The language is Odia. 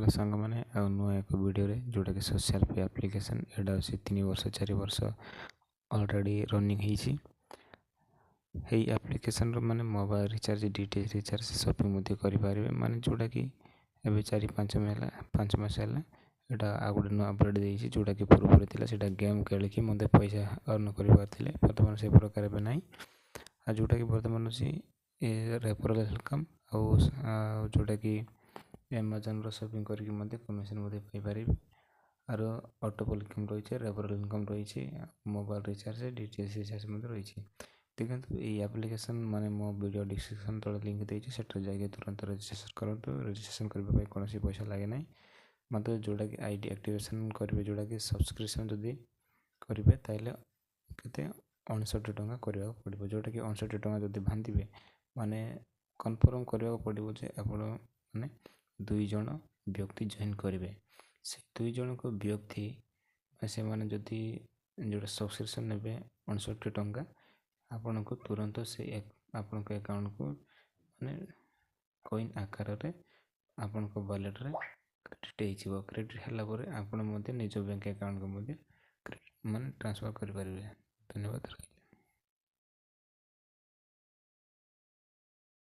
ହ୍ୟାଲୋ ସାଙ୍ଗମାନେ, ଆଉ ନୂଆ ଏକ ଭିଡ଼ିଓରେ ଯେଉଁଟାକି ସୋସିଆଲ୍ ପେ ଆପ୍ଲିକେସନ୍, ଏଇଟା ହେଉଛି 3 ବର୍ଷ 4 ବର୍ଷ ଅଲରେଡ଼ି ରନିଂ ହେଇଛି। ଏଇ ଆପ୍ଲିକେସନ୍ର ମାନେ mobile recharge, DTH recharge, shopping ମଧ୍ୟ କରିପାରିବେ। ମାନେ ଯେଉଁଟାକି ଏବେ 4-5 ହେଲା, 5 ମାସ ହେଲା ଏଇଟା ଆଉ ଗୋଟେ ନୂଆ ଅପଡ଼େଟ୍ ଦେଇଛି। ଯେଉଁଟାକି ପୂର୍ବରୁ ଥିଲା, ସେଇଟା ଗେମ୍ ଖେଳିକି ମଧ୍ୟ ପଇସା ଅର୍ନ କରିପାରୁଥିଲେ। ବର୍ତ୍ତମାନ ସେ ପ୍ରକାର ଏବେ ନାହିଁ। ଆଉ ଯେଉଁଟାକି ବର୍ତ୍ତମାନ ଅଛି ଏ ରେଫରାଲ୍ ଇନକମ୍, ଆଉ ଯେଉଁଟାକି ଆମାଜନ୍ର ସପିଂ କରିକି ମଧ୍ୟ କମିଶନ୍ ମଧ୍ୟ ପାଇପାରିବେ। ଆର ଅଟୋ ଇନକମ୍ ରହିଛି, ରେଫରାଲ୍ ଇନକମ୍ ରହିଛି, mobile recharge, DTH recharge ମଧ୍ୟ ରହିଛି। ଦେଖନ୍ତୁ, ଏଇ ଆପ୍ଲିକେସନ୍ ମାନେ ମୋ ଭିଡ଼ିଓ ଡିସ୍କ୍ରିପ୍ସନ୍ ତଳେ ଲିଙ୍କ୍ ଦେଇଛି, ସେଠାରେ ଯାଇକି ତୁରନ୍ତ ରେଜିଷ୍ଟ୍ରେସନ୍ କରନ୍ତୁ। ରେଜିଷ୍ଟ୍ରେସନ୍ କରିବା ପାଇଁ କୌଣସି ପଇସା ଲାଗେ ନାହିଁ। ମାତ୍ର ଯେଉଁଟାକି ID activation କରିବେ, ଯେଉଁଟାକି ସବସ୍କ୍ରିପସନ୍ ଯଦି କରିବେ, ତାହେଲେ କେତେ 59 ଟଙ୍କା କରିବାକୁ ପଡ଼ିବ। ଯେଉଁଟାକି 59 ଟଙ୍କା ଯଦି ବାନ୍ଧିବେ, ମାନେ କନଫର୍ମ କରିବାକୁ ପଡ଼ିବ ଯେ ଆପଣ ମାନେ ଦୁଇ ଜଣ ବ୍ୟକ୍ତି ଜଏନ୍ କରିବେ। ସେ ଦୁଇ ଜଣଙ୍କ ବ୍ୟକ୍ତି ସେମାନେ ଯଦି ଯେଉଁଟା ସବସ୍କ୍ରିପସନ୍ ନେବେ 59 ଟଙ୍କା, ଆପଣଙ୍କୁ ତୁରନ୍ତ ସେ ଆପଣଙ୍କ ଆକାଉଣ୍ଟକୁ ମାନେ କଏନ୍ ଆକାରରେ ଆପଣଙ୍କ ୱାଲେଟ୍ରେ କ୍ରେଡ଼ିଟ୍ ହେଇଯିବ। କ୍ରେଡ଼ିଟ୍ ହେଲା ପରେ ଆପଣ ମଧ୍ୟ ନିଜ ବ୍ୟାଙ୍କ ଆକାଉଣ୍ଟକୁ ମଧ୍ୟ ମାନେ ଟ୍ରାନ୍ସଫର୍ କରିପାରିବେ। ଧନ୍ୟବାଦ।